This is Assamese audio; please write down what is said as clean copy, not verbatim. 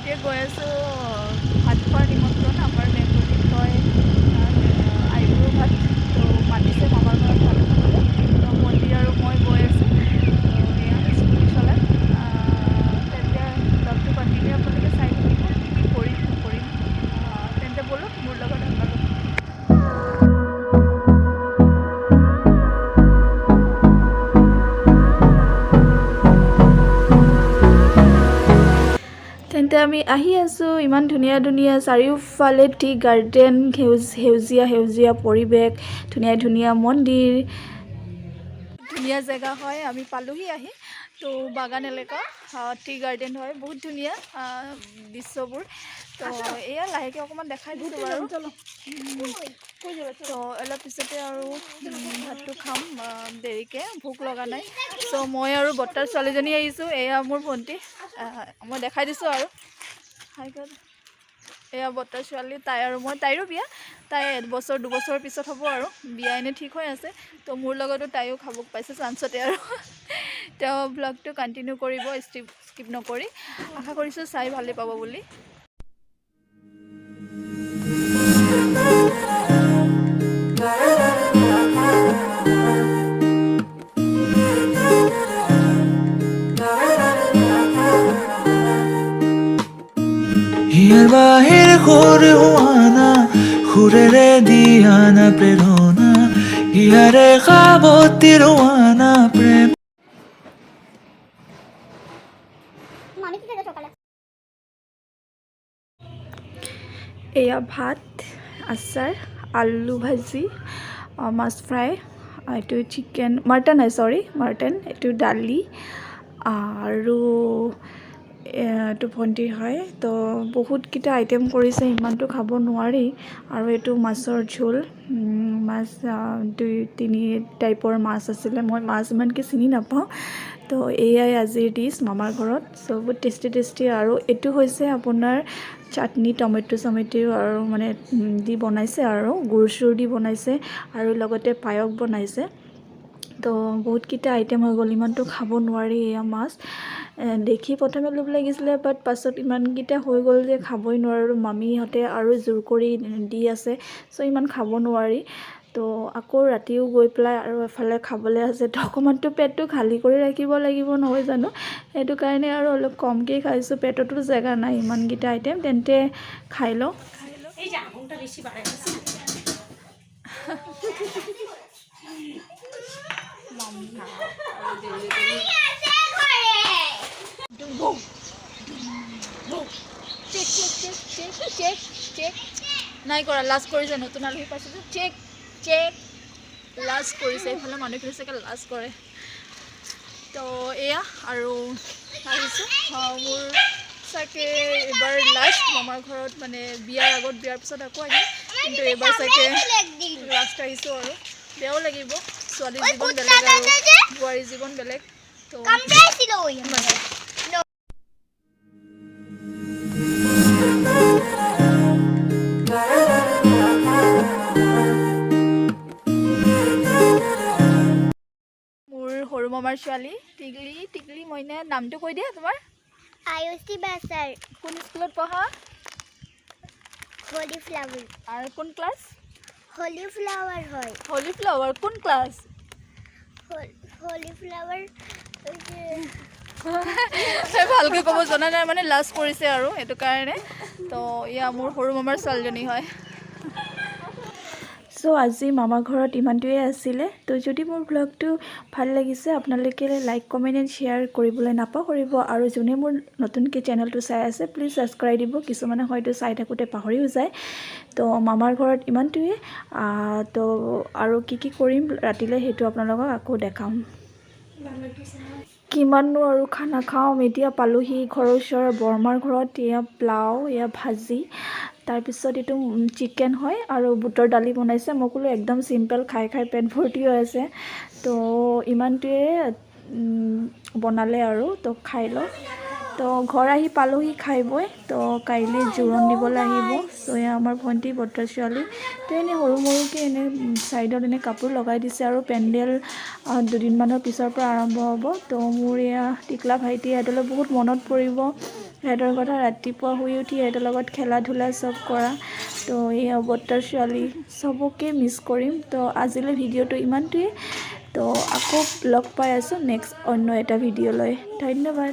এতিয়া গৈ আছোঁ ভাত খোৱাৰ নিমন্ত্ৰণ। আমাৰ বেংগলীত কয় আইবুড়ো ভাত। তো মাতিছে মামাৰ ঘৰত ভাত খাবলৈ। তো ভণ্টি আৰু মই গৈ আছোঁ। তো এয়া স্কুটি চলাই। তেন্তে ব্লগটো কণ্টিনিউ আপোনালোকে চাই থাকিব, কি কি কৰিম নকৰিম। তেন্তে ব'লক মোৰ লগত আপোনালোক। তেন্তে আমি আহি আছোঁ। ইমান ধুনীয়া ধুনীয়া চাৰিওফালে টি গাৰ্ডেন, সেউজীয়া সেউজীয়া পৰিৱেশ, ধুনীয়া ধুনীয়া মন্দিৰ, ধুনীয়া জেগা হয়। আমি পালোহি আহি। তো বাগান এলেকা, টি গাৰ্ডেন হয়, বহুত ধুনীয়া দৃশ্যবোৰ। তো এয়া লাহেকৈ অকণমান দেখাই দিছোঁ বাৰু। তো অলপ পিছতে আৰু ভাতটো খাম, দেৰিকৈ, ভোক লগা নাই। চ' মই আৰু বৰ্তাৰ ছোৱালীজনী আহিছোঁ। এয়া মোৰ ভণ্টি, মই দেখাই দিছোঁ আৰু হাই কৰ। এয়া বৰ্তাৰ ছোৱালী, তাই আৰু মই। তাইৰো বিয়া, তাই এবছৰ 2 বছৰৰ পিছত হ'ব আৰু বিয়া এনেই ঠিক হৈ আছে। তো মোৰ লগতো তাইও খাব পাইছে চান্সতে আৰু। তেওঁ ব্লগটো কণ্টিনিউ কৰিব, স্কিপ স্কিপ নকৰি। আশা কৰিছোঁ চাই ভালেই পাব বুলি। হিয়াৰ বাঁহীৰ সুৰ হোৱানা, সুৰেৰে দিয়ানা প্ৰেৰণা, হিয়াৰে সাৱটি ৰোৱানা প্ৰেম। মামি কি খাইছে সকালে? এয়া ভাত, আচাৰ, আলু ভাজি, মাছ ফ্ৰাই, এইটো চিকেন, মাটন হয়, চৰি, মাটন, এইটো দালি আৰু এইটো ভণ্টিৰ হয়। তো বহুতকেইটা আইটেম কৰিছে, ইমানটো খাব নোৱাৰি। আৰু এইটো মাছৰ জোল, মাছ দুই তিনি টাইপৰ মাছ আছিলে। মই মাছ ইমানকৈ চিনি নাপাওঁ। তো এয়াই আজিৰ ডিছ মামাৰ ঘৰত। চ' বহুত টেষ্টি টেষ্টি। আৰু এইটো হৈছে আপোনাৰ চাটনি, টমেট' চমেট' আৰু মানে দি বনাইছে আৰু গুৰ চুৰ দি বনাইছে আৰু লগতে পায়স বনাইছে। তো বহুতকেইটা আইটেম হৈ গ'ল, ইমানটো খাব নোৱাৰি। এয়া মাছ, দেখি প্ৰথমে লোভ লাগিছিলে, বাট পাছত ইমানকেইটা হৈ গ'ল যে খাবই নোৱাৰোঁ। মামীহঁতে আৰু জোৰ কৰি দি আছে। চ' ইমান খাব নোৱাৰি। তো আকৌ ৰাতিও গৈ পেলাই আৰু এফালে খাবলৈ আছে। তো অকণমানতো পেটটো খালী কৰি ৰাখিব লাগিব, নহয় জানো? সেইটো কাৰণে আৰু অলপ কমকৈ খাইছোঁ। পেটতো জেগা নাই ইমানকেইটা আইটেম। তেন্তে খাই লওঁ। এই যে আগুনটা বেশি বাড়ায় গেছে। Check check check check check check. নাই কৰা, লাজ কৰিছে। নতুন আলহী পাইছোঁ। চেক চেক, লাজ কৰিছে। এইফালে মানুহখিনি চাগে লাজ কৰে। তো এয়া আৰু আহিছোঁ। মোৰ চাগে এইবাৰ লাষ্ট মামাৰ ঘৰত, মানে বিয়াৰ আগত, বিয়াৰ পিছত আকৌ আহিম, কিন্তু এইবাৰ চাগে লাষ্ট আহিছোঁ আৰু বেয়াও লাগিব। ছোৱালীৰ জীৱন বেলেগ আৰু বোৱাৰীৰ জীৱন বেলেগ। তো কামড়াইছিল ওই। ইমানেই। মোৰ সৰু মামাৰ ছোৱালী টিকলি, টিকলি মইনা, নামটো কৈ দিয়া তোমাৰ। আয়ুষী বাসাৰ। কোন স্কুলত পঢ়া? হোলি ফ্লাৱাৰ। আৰু কোন ক্লাছ? হোলি ফ্লাৱাৰ হয়। হোলি ফ্লাৱাৰ, কোন ক্লাছ? হোলি ফ্লাৱাৰ। ভালকৈ ক'ব জনা নাই, মানে লাজ কৰিছে আৰু সেইটো কাৰণে। তো এয়া মোৰ সৰু মামাৰ ছোৱালীজনী হয়। চ' আজি মামা ঘৰত ইমানটোৱে আছিলে। তো যদি মোৰ ব্লগটো ভাল লাগিছে, আপোনালোকে লাইক, কমেণ্ট এণ্ড শ্বেয়াৰ কৰিবলৈ নাপাহৰিব। আৰু যোনে মোৰ নতুনকৈ চেনেলটো চাই আছে, প্লিজ ছাবস্ক্ৰাইব দিব। কিছুমানে হয়তো চাই থাকোঁতে পাহৰিও যায়। তো মামাৰ ঘৰত ইমানটোৱে। তো আৰু কি কি কৰিম ৰাতিলৈ, সেইটো আপোনালোকক আকৌ দেখাম। কিমাননো আৰু খানা খাওঁ। এতিয়া পালোহি ঘৰৰ ওচৰৰ বৰমাৰ ঘৰত। এয়া পোলাও, এয়া ভাজি, তাৰপিছত এইটো চিকেন হয় আৰু বুটৰ দালি বনাইছে। মই ক'লোঁ একদম চিম্পল, খাই খাই পেট ভৰ্তি হৈ আছে। তো ইমানটোৱে বনালে আৰু তো খাই লওঁ। তো ঘৰ আহি পালোহি খাই বৈ। তো কাইলৈ জোৰোণ দিবলৈ আহিব। তো এয়া আমাৰ ভণ্টি, বৰ্তাৰ ছোৱালী। তো এনেই সৰু সৰুকৈ এনেই ছাইডত এনেই কাপোৰ লগাই দিছে আৰু পেণ্ডেল দুদিনমানৰ পিছৰ পৰা আৰম্ভ হ'ব। তো মোৰ এয়া টিকলা ভাইটি, সিহঁতলৈ বহুত মনত পৰিব। সিহঁতৰ কথা ৰাতিপুৱা শুই উঠি সিহঁতৰ লগত খেলা ধূলা চব কৰা। তো এয়া বৰ্তাৰ ছোৱালী, চবকে মিছ কৰিম। তো আজিলৈ ভিডিঅ'টো ইমানটোৱে। তো আকৌ লগ পাই আছোঁ নেক্সট অন্য এটা ভিডিঅ' লৈ। ধন্যবাদ।